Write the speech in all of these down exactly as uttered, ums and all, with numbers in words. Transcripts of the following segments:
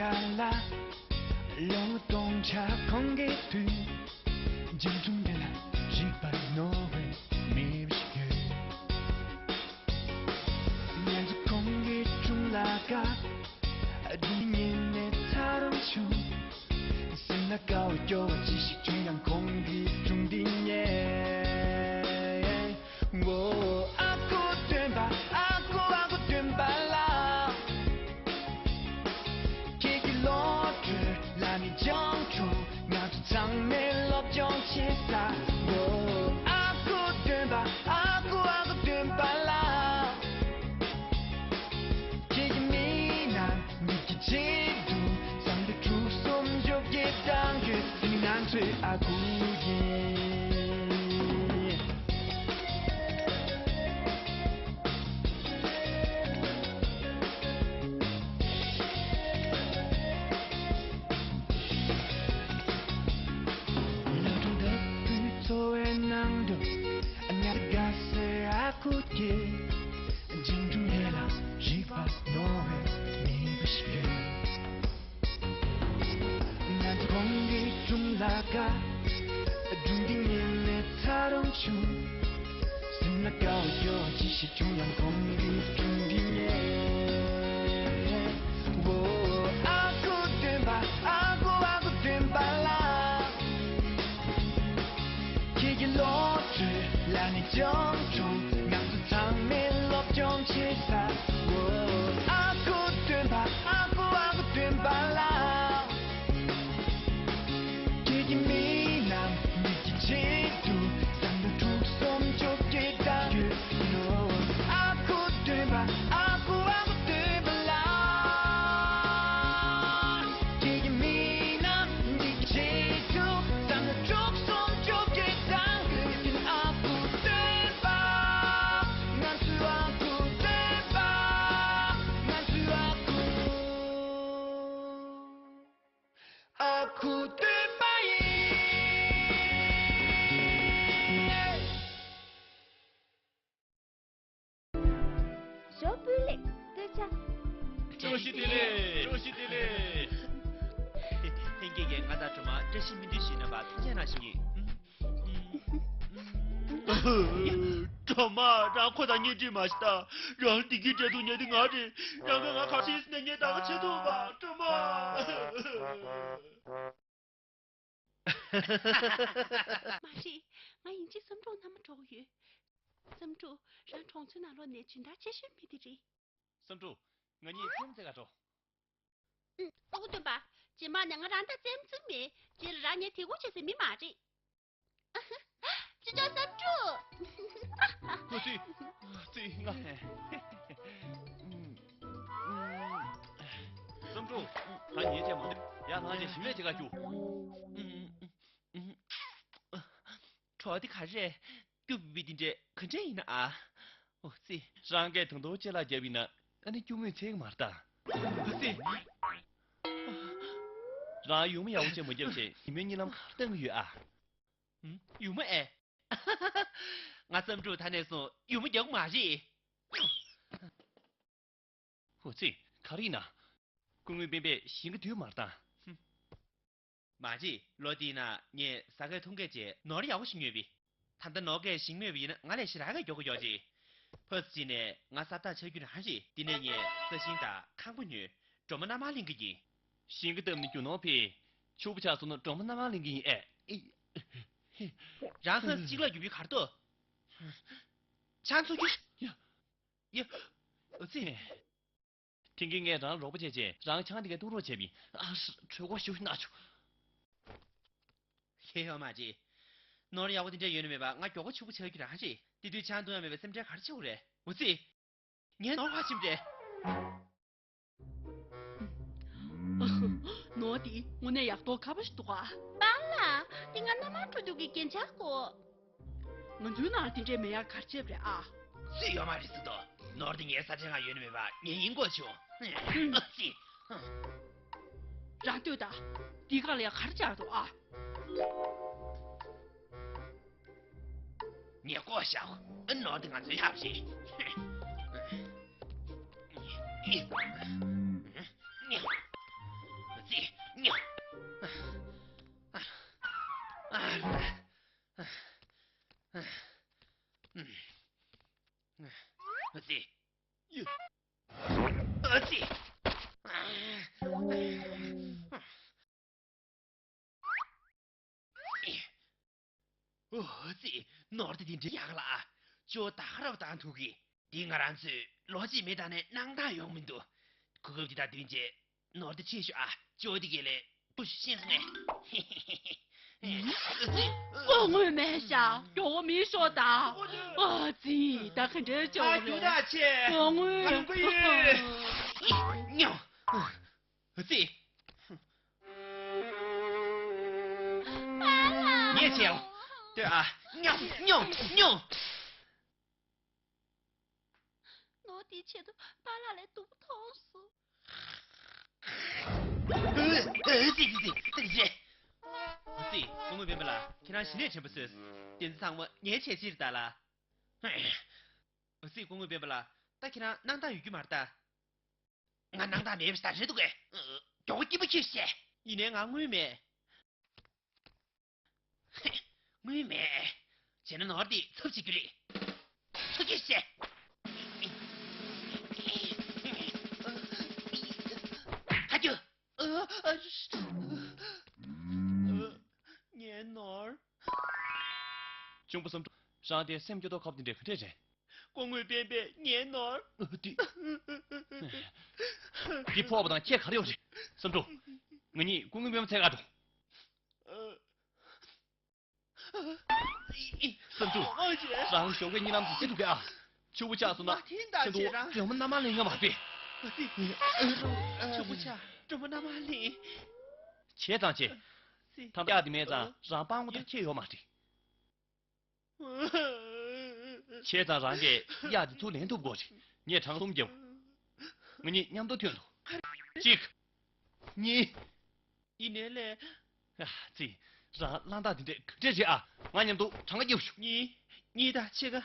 ལ། ལོ་ངོ་སྟོང་ཕྲག་གོང་གི་དུས། འཇིགས་སྒྲོམ་དེ་ལ་རིག་པ་རྣོ་བའི་མི་ཞིག་ཡོད། ཉལ་ཚུལ་ཁོང་གི་སྒྲུང་ལ་དགའ། སྒྲུང་ཉན་ནས་ཚ་རང་བྱུང་། སེམས་ལ་དགའ་བ་སྐྱོ་བ་ཅི་ཞིག་བྱུང་ཡང་ཁོང་གི་སྒྲུང་འདི་ཉན། ཨོ། ཨ་ཁུ་སྟོན་པ། ཨ་ཁུ། ཨ་ཁུ་སྟོན་པ་ལགས། ཁྱེད་ཀྱི་བློ་གྲོས་ལ་ནི་སྦྱོང་བྱུང་། ང་ཚོ་ཚང་མས་སློབ་སྦྱོང་བྱེད་ས། ཨོ། ཨ་ཁུ་སྟོན་པ། ཨ་ཁུ། ཨ་ཁུ་སྟོན་པ་ལགས། ཁྱེད་ཀྱི་མིག་ནང་མིག་གི་ཆེད་དུ་བསམ་བློ་དྲུག་གསུམ་བཅོ་བརྒྱད་བཏང་དགོས། དེ་ནི་ང་ཚོའི་ཨ་ཁུ་ཡིན། ལ་གྲོང་ལྟ་བུའི་འཚོ་བའི་ནང་དུ། ཨ་ཉག་དགའ་སའི་ཨ་ཁུ་སྐྱེས། འཇིགས་སྒྲོམ་དེ་ལ་རིག་པ་རྣོ་བའི་མི་བུ་ཞིག་ཡོད། ང་ཚོ་ཁོང་གི་སྒྲུང་ལ་དགའ། སྒྲུང་འདི་ཉན་ནས་ཚ་རང་བྱུང་། སེམས་ལ་དགའ་བ་སྐྱོ་བ་ཅི་ཞིག་བྱུང་ཡང་ཁོང་གི་སྒྲུང་འདི་ཉན། ཨོ། ཨ་ཁུ་སྟོན་པ། ཨ་ཁུ། ཨ་ཁུ་སྟོན་པ་ལགས། ཁྱེད་ཀྱི་བློ་གྲོས་ལ་ནི་སྦྱོང་བྱུང་། ང་ཚོ་ཚང་མས་སློབ་སྦྱོང་བྱེད་ས། ཨོ། ཨ་ཁུ་སྟོན་པ། ཨ་ཁུ། ཨ་ཁུ་སྟོན་པ་ལགས། ཁྱེད་ཀྱི་མིག་ནང་མིག་གི་ཆེད་དུ་བསམ་བློ་དྲུག་གསུམ་བཅོ་བརྒྱད་བཏང་དགོས་ནོ། ཨ་ཁུ་སྟོན་པ། ཨ་ཁུ། ཨ་ཁུ་སྟོན་པ་ལགས། ཁྱེད་ཀྱི་མིག་ནང་མིག་གི་ཆེད་དུ་བསམ་བློ་དྲུག་གསུམ་བཅོ་བརྒྱད་བཏང་དགོས་ནོ། ཨ་ཁུ་སྟོན་པ། ང་ཚོའི་ཨ་ཁུ་སྟོན་པ། ང་ཚོའི་ཨ་ཁུ། ཨ་ཁུ་སྟོན་པ་ཡིན། ཞོ་སྤུས་ལེགས་སྟོད་ཆ། བཀྲ་ཤིས་བདེ་ལེགས། བཀྲ་ཤིས་བདེ་ལེགས། ལྷན་རྒྱས་ཀྱིས་ང་དང་སྒྲོལ་མ་བཀྲ་ཤིས་སྨོན་འདུན་ཞུས་གནང་བར་ཐུགས་རྗེ་གནང་ཞུ་ཡིན། སྒྲོལ་མ། རང་ཁོ་དང་གཉེན་སྒྲིག་མ་བྱེད་ད། རང་བདེ་སྐྱིད་འདྲ་འདུག་ཉལ་དུ་ང་རེད། རང་གིས་ང་ག་ཚོད་ནས་ཉལ་ད་ག་བྱེད་ཐུབ་པ། སྒྲོལ་མ། མ་རེད། ང་ཡིན་གཅིག་བསམ་འགྲུབ་མནའ་མ་འགྲོ་གི་ཡོད། བསམ་འགྲུབ། རང་གྲོང་ཚོའི་ནང་ལོགས་ནས་སྦྱིན་བདག་ཆེ་ཤོས་མི་དེ་རེད། བསམ་འགྲུབ། ང་གཉིས་ཚེམ་རྩེ་ག་འགྲོ། ཨུམ། ཨ་ཁུ་སྟོན་པ། རྗེས་མ་ནས་ང་རང་དང་རྩེད་མོ་རྩེ་གི་མེད། རྗེས་ལ་རང་ངའི་དེ་གུ་བྱེད་སའི་མི་མ་རེད། ཅི་ཅོ་བསམ་འགྲུབ། ཨ་ཙི། ཨ་ཙི། ང་། བསམ་འགྲུབ། ད་ངའི་རྗེས་མ་ཡར་ལངས་བྱས་ཞིམ་པའི་དེ་ག་རྒྱུགས། གྲོགས་དེ་ག་རེ་རེད། སྐྱུག་པའི་དེ་འདྲས་ག་འདྲས་ཡིན་ན་ཨ། ཨོ་ཙི། རང་གིས་དུང་དུང་ལྕེ་ལ་བརྒྱབ་ཡིན་ན་ཨ་ནི་སྐྱུག་མོས་ཚད་མར་ལྟ། ཨོ་ཙི། རང་ཡུ་མོ་ཡག་པོ་ཅིག་མ་བརྒྱབ་བྱས་ཉིན་མོའི་གཉིད་ལམ་ག་རེ་གཏོང་གི་ཡོད་ཨ། ཨུམ། ཡུ་མོ་ཨེ། ང་བསམ་འགྲུབ་ད་ནས་བཟུང་ཡུ་མོ་རྒྱག་གི་མ་རེད། ཨོ་ཙི། ག་རེ་ཡིན་ན། སྐུ་ངོ་སྤེན་པས་ཞིང་གི་དུས་མར་བཏང་། མ་རེད། ལོ་འདིའི་ནང་ངས་ཟ་མཁན་འཐུང་མཁན་བཅས་ནོར་ཡག་པོ་ཞིག་ཉོས་པས། ད་ལྟ་ནོར་གྱིས་ཞིང་རྨོས་པ་ཡིན་ན་ང་ལས་ཞེ་དྲག་གི་མགྱོགས་པོ་ཡོང་རེད། ཕར་ཕྱིན་ནས་ང་ས་ཐག་ཆགས་རྒྱུ་རང་རེད། འདི་ནས་ངས་ས་ཞིང་དང་ཁང་པ་ཉོས། སྒྲོལ་མ་མནའ་མར་ལེན་གྱི་ཡིན། ཞིང་གི་སྟབས་ནི་རྒྱུ་ནོར་འཕེལ། ཕྱུག་པོ་ཆགས་སོང་ན་སྒྲོལ་མ་མནའ་མར་ལེན་གྱི་ཡིན་ཨེ། རང་ཧ་གཅིག་ལ་རྒྱུ་བི་གར་ཏོ། ཆང་འཚོ་རྒྱུ། ཡ། ཡ། ཨོ་ཙི། དེང་གི་ངས་རང་རོགས་པ་བྱས་རྗེས་རང་ཆང་དེ་ག་འཐུང་རོགས་བྱས་པས། ཨ་ཧྲ། གྲོད་ཁོག་ཞུ་ཞུ་ན་ཆུ། ཧེ་ཧོ་མ་རེད། ནོར་ཡག་པོ་དེ་འདྲ་ཡོད་ནི་མེད་པ་ང་མགྱོགས་པོ་ཕྱུག་པོ་ཆགས་རྒྱུ་རང་རེད། དེ་དུས་ཆང་འཐུང་ཡག་མེད་པའི་སེམས་ཁྲལ་ག་རེ་བྱེད་དགོས་རེད། ཨོ་ཙི། ངའི་ནོར་ཕར་ཕྱིན་རེད། ནོར་འདི་དངོས་གནས་ཡག་ཐོག་ཁ་པོ་ཞིག་འདུག་ག། པཱ་ལགས། འདི་ང་མནའ་མར་འགྲོ་དུས་ཀྱི་རྒྱན་ཆ་གོ། ང་ཚོའི་ནང་ལ་དེ་འདྲའི་མེད་ཡག་ག་རེ་བྱས་པ་རེད་ཨ། སུས་ཡོད་མ་རེད་ཟེར་དོ། ནོར་འདི་ངའི་ས་ཆའི་ནང་ཡོད་ནི་མེད་པ་ངས་ཡིན་གོ་བྱུང་། ཨ་ཙི། རང་ལྟོས་དང་། འདི་ག་ལ་ཡ་ག་རེ་བྱས་འདུག་ཨ། ངས་བཀོག་བཞག་ཨ། ནོར་འདི་ང་ཚོའི་ཡག་རེད། ཨ་ཙི། ཨ་ཙི། ཨོ་ཙི། ནོར་དེ་དེ་འདྲའི་ཡག་ལ། ཅོ་ད་ཧ་རབ་དང་ཐུག་གི། འདི་ང་རང་ཚོས་ལོ་གཅིག་མེད་དང་ནས་གནང་སྟངས་ཡོང་མི་འདུག་གོ་སྐབས་འདི་དང་བསྟུན་རྗེས་ནོར་དེ་ཆེ་ཤོས་ཨ་ཅོ་དེ་གས་ལས་པུ་ཤི་ཤེས་སོང་ངས། ཨོ་ཙི། ལྐོག་དངུལ་མེད་ཤག་མགྱོགས་པོ་མི་ཤོག་ད། ཨོ་ཙི། ད་ག་འདྲའི་ཅོ་ཨ་རེད། ལྐོག་དངུལ། ཉོ། ཨ་ཙི། པཱ་ལགས། ཉེས་ཆད་ཨོ། ལྟོས་ཨ། ཉོ། ཉོ། ཉོ། ནོར་དེའི་ཆེད་དུ་པཱ་ལགས་ལས་སྡུག་པོ་མཐོང་སོང་། ཨ་ཙི། ཨ་ཙི། ལྐོག་དངུལ་སྤེན་པ་ལགས། ཁྱེད་རང་ཞི་གནས་དྲན་པ་བཟོས། དེ་ཚོ་ཚང་མ་ངའི་ཆེད་ཕྱིར་ད་ལ། ཨ་ཙི། ལྐོག་དངུལ་སྤེན་པ་ལགས། ད་ཁྱེད་རང་གནང་སྟངས་ཡོད་རྒྱུ་མ་རེད་ད། ང་གནང་སྟངས་མེད་པ་ཞིག་རེད་འདུག་གས། མགྱོགས་པོ་སྐྱིད་པོ་ཁྱོད་བཤད། ཡིན་ནའི་ང་དངུལ་མེད། དངུལ་མེད། བྱས་ན་ནོར་འདི་ཚབ་བྱེད་རྒྱུ་རེད། ཚུར་ཁྱོད་བཤད། ཧ་ཀྱུ། ངའི་ནོར། གཅུང་པོ་བསམ་འགྲུབ། རང་དེ་སེམས་སྐྱོ་ཏོག་ཁབ་དེ་འདྲ་ག་འདྲས་རེད། ལྐོག་དངུལ་སྤེན་པས་ངའི་ནོར། ཨ་ཏི། འདི་ཕོག་པ་དང་ཁྱད་ག་རེ་ཡོད་རེད། བསམ་འགྲུབ། ང་གཉིས་ལྐོག་དངུལ་སྤེན་པ་འཚོལ་ག་འགྲོ། བསམ་འགྲུབ། རང་ཞོགས་ཀས་གཉིད་ལམ་དུ་ཟེར་འདུག་གས་ཨ། ཆུ་བོ་ཆགས་སོང་ན། ཁྱེད་ཚོ་སྒྲོལ་མ་མནའ་མ་ལེན་ཡོད་མ་རེད། ཨ་ཏི། ཆུ་བོ་ཆགས་སྒྲོལ་མ་མནའ་མ་ལེན། བྱས་ཙང་བྱས། ཐམ་གཡག་དེ་མེད་ཙང་རང་སྤྲང་པོ་དང་ཁྱད་ཡོད་མ་རེད། བྱས་ཙང་རང་གིས་གཡག་དེ་ཚུར་ལེན་ཐུབ་དགོས་རེད། ངས་གྲངས་གསུམ་བརྒྱབ། ང་གཉིས་མཉམ་དུ་ཐོན་འགྲོ། གཅིག་གཉིས། ཡིན་ནའི་ལས། ཨ་ཙི། རང་གླང་དར་དེ་འདྲས་ག་འདྲས་རེད་ཨ། ང་མཉམ་དུ་གྲངས་ཀ་བརྒྱབ་ཤོག་གཉིས། གཉིས་དང་ཕྱེད་ཀ།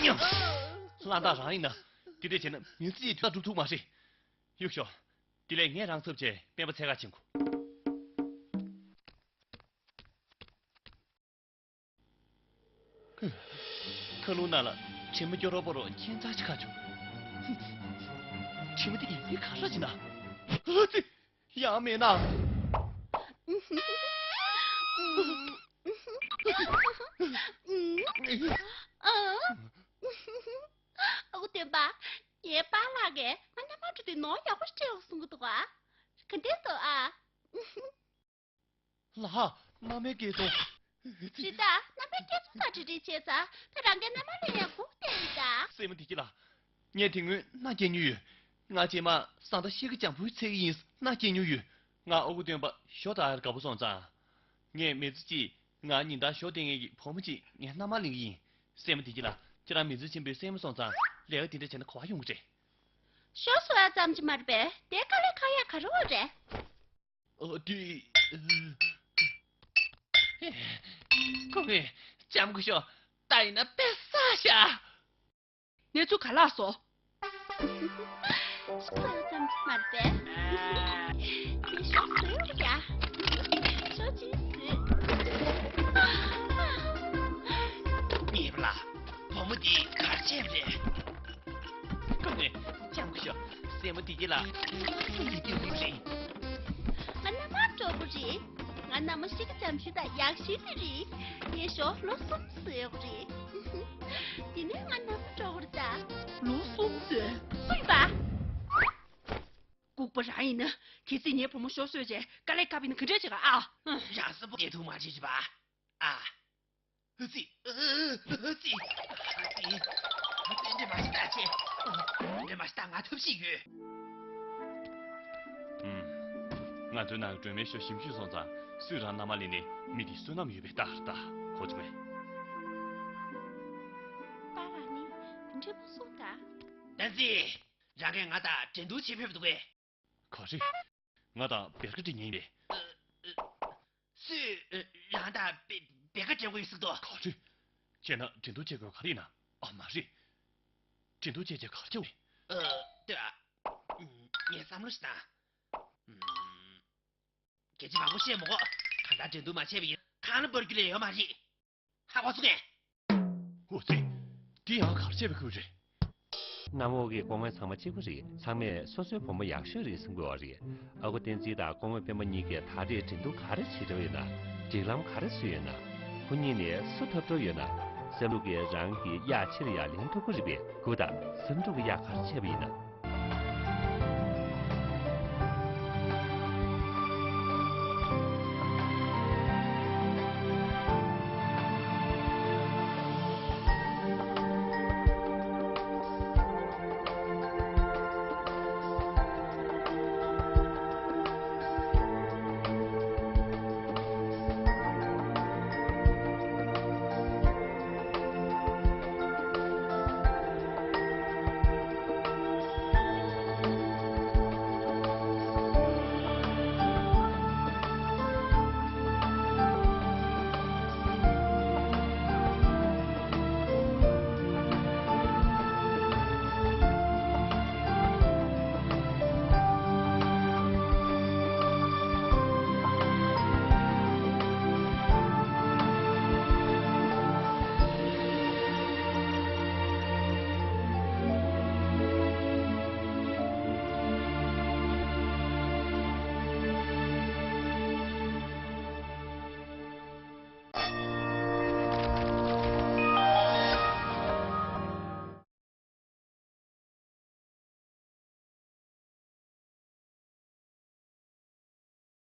ཉོ། གླང་དར་རང་ཡིན་ན། དེ་འདྲས་བྱས་ན་མི་ཚེ་གཅིག་དོན་དག་སྒྲུབ་ཐུབ་མ་རེད། གཡུག་ཤོག་དེ་ལས་ངས་རང་ཚབ་བྱས་སྤེན་པ་འཚོལ་ག་ཕྱིན་གོ། ཁ་ལུང་ནང་ལ་དྲི་མ་སྐྱོ་རོ་པོ་རོ་ཁྱད་མཚར་ཅིག་ཁ་བྱུང་། དྲི་མ་དེ་ཡིན་གྱི་ག་རེ་ཅིག་ན། ཨ་ཙི། ཡང་མེད་ན། ཨ་ཁུ་སྟོན་པ། ངའི་པཱ་ལགས་ཀྱིས་ང་མནའ་མ་འགྲོ་དུས་ནོར་ཡག་པོ་སྤྲད་འོང་གསུང་གི་འདུག་ཨ། ག་འདྲས་འདུག་ཨ། ལགས། མནའ་མའི་སྐལ་བཟང་། རེད་ད། མནའ་མའི་སྐལ་བཟང་དང་འབྲེལ་འདྲིས་བྱས་ཙང་ད་རང་གིས་མནའ་མ་ལེན་ཡག་སྒུག་བསྡད་ཡིན་ད། སྲས་མོ་བདེ་སྐྱིད་ལགས། ངས་དེ་སྔོན་མནའ་བསྐྱལ་མྱོང་ཡོད། ང་རྗེས་མ་བཟའ་ཟླ་ཤི་ཀ་འཇམ་པོའི་འཚོལ་གྱི་ཡིན་མནའ་བསྐྱལ་མྱོང་ཡོད། ང་ཨ་ཁུ་སྟོན་པ་ཞོ་ད་ཡར་དགའ་པོ་སོང་ཙང་། ངས་མི་ཚེ་གཅིག་ང་ཉིན་ལྟར་ཞོ་སྟེར་མཁན་གྱི་བུ་མོ་གཅིག་ངས་མནའ་མ་ལེན་གྱི་ཡིན། སྲས་མོ་བདེ་སྐྱིད་ལགས། ཁྱེད་རང་མི་ཚེ་ཆེན་པོའི་སྲས་མོ་སོང་ཙང་ལས་ཀ་དེ་འདྲ་བྱས་ན་ག་པར་ཡོང་གི་རེད། ཞོ་བཟོ་ཡག་ཙམ་གྱིས་མ་རེད་པས། དེ་དཀའ་ལས་ཁག་ཡག་ག་རེ་ཡོད་རེད། ཨ་ཏི། ཁོ་གིས་ལྕམ་སྐུ་ཞོ་ད་ཡིན་ན་དཔེ་བསགས་ཤག་གནས་ཚུལ་ག་ལ་སོང་། ཞོ་བཟོ་ཡག་ཙམ་གྱིས་མ་རེད་པས། ངས་ཞོ་བཟོས་ཡོད་ཡ། ཞོ་ཅིག་བཟོས། ཉེས་པ་ལགས། བུ་མོ་འདི་ག་རེ་བྱས་པ་རེད། སྐབས་ནས་ལྕམ་སྐུ་ཞོ། སྲས་མོ་བདེ་སྐྱིད་ལགས། ང་མནའ་མ་འགྲོ་གི་རེད། ང་མནའ་མ་ཤི་ཀ་འཇམ་ཤོས་དང་ཡག་ཤོས་དེ་རེད། ངས་ཞོ་ལོ་གསུམ་བཟོས་ཡོད་རེད། དེ་ནས་ང་མནའ་མ་འགྲོ་གི་རེད་ད། ལོ་གསུམ་བཟོས། སུ་ཡིན་པ། ལྐུགས་པ་རང་ཡིན་ན། གལ་སྲིད་ངའི་བུ་མོ་ཞོ་བཟོས་རྗེས་དཀའ་ལས་ཁག་པ་ཡིན་ན་ག་འདྲས་བྱེད་ག་ཨ། རང་བསམ་པ་བདེ་ཐུག་མ་བྱེད་ཅི་པ། ཨ། ཨ་ཙི། ཨ་ཙི། ཨ་ཙི། ཨ་ཙི། འདྲེ་མ་ཤི་ད་ཆེ། འདྲེ་མ་ཤི་ད་ང་ཐབས་ཤེས་ཡོད། ཨུམ། ང་ཚོའི་ནང་སྒྲོལ་མའི་ཞོ་ཞིམ་ཤོས་སོང་ཙང་སུས་རང་མནའ་མ་ལེན་ནས་མི་དེ་བསོད་ནམས་ཡོད་པའི་རྟགས་རེད་ད། གོ་བྱུང་ངས། པཱ་ལགས་ནི་དེ་འདྲས་མ་གསུངས་ད། བསྟན་འཛིན། རང་གིས་ང་དང་འགྲན་བསྡུར་བྱེད་ཕེབས་འདུག་གས། ག་རེ། ང་དང་བེར་ཀ་འགྲན་མཁན་ཡིན་པས། སུས་རང་དང་བེ་བེར་ཀ་འགྲན་དགོས་ཡོད་ཟེར་འདུག་ག་རེ། བྱས་ན་འགྲན་བསྡུར་བྱེད་དགོས་ག་རེ་ཡིན་ན། ཨ་མ་རེད། འགྲན་བསྡུར་བྱས་བྱས་ག་རེ་བྱེད་དགོས། ཨ། ལྟོས་ཨ། ངས་བསམ་བློ་ཞིག་བཏང་། སྐད་ཆ་མང་པོ་བཤད་མི་དགོས། གང་ལྟར་འགྲན་བསྡུར་མ་བྱས་པ་ཡིན། ཁ་ ཨ་ལ་འབར་རྒྱུ་ལས་ཡོད་མ་རེད། ཧ་གོ་སོང་ངས། འོ་ཙི། འདི་ཡང་ག་རེ་བྱས་པའི་ཁུལ་རེད། གནམ་འོག་གི་སྐུ་ངོ་ཚང་མ་གཅིག་པ་རེད། ཚང་མས་སོ་སོའི་བུ་མོ་ཡག་ཤོས་རེད་བསམ་གྱི་ཡོད་རེད། ཨ་ཁུ་བསྟན་འཛིན་དང་སྐུ་ངོ་སྤེན་པ་གཉིས་ཀས་ད་རེས་འགྲན་བསྡུར་ག་རེ་བྱེད་འདོད་ཡོད་ན། སྒྲིག་ལམ་ག་རེ་བཟོས་ཡོད་ན། ཁོ་གཉིས་ནས་སུ་འཐབ་འདོད་ཡོད་ན། སེམས་ལུགས་ཀྱིས་རང་གི་གཡག་ཕྱིར་ཡར་ལེན་ཐུབ་ཀྱི་རེད་པས། ཁོ་ད་སེམས་སྡུག་གི་གཡག་ག་རེ་བྱས་པ་ཡིན་ན།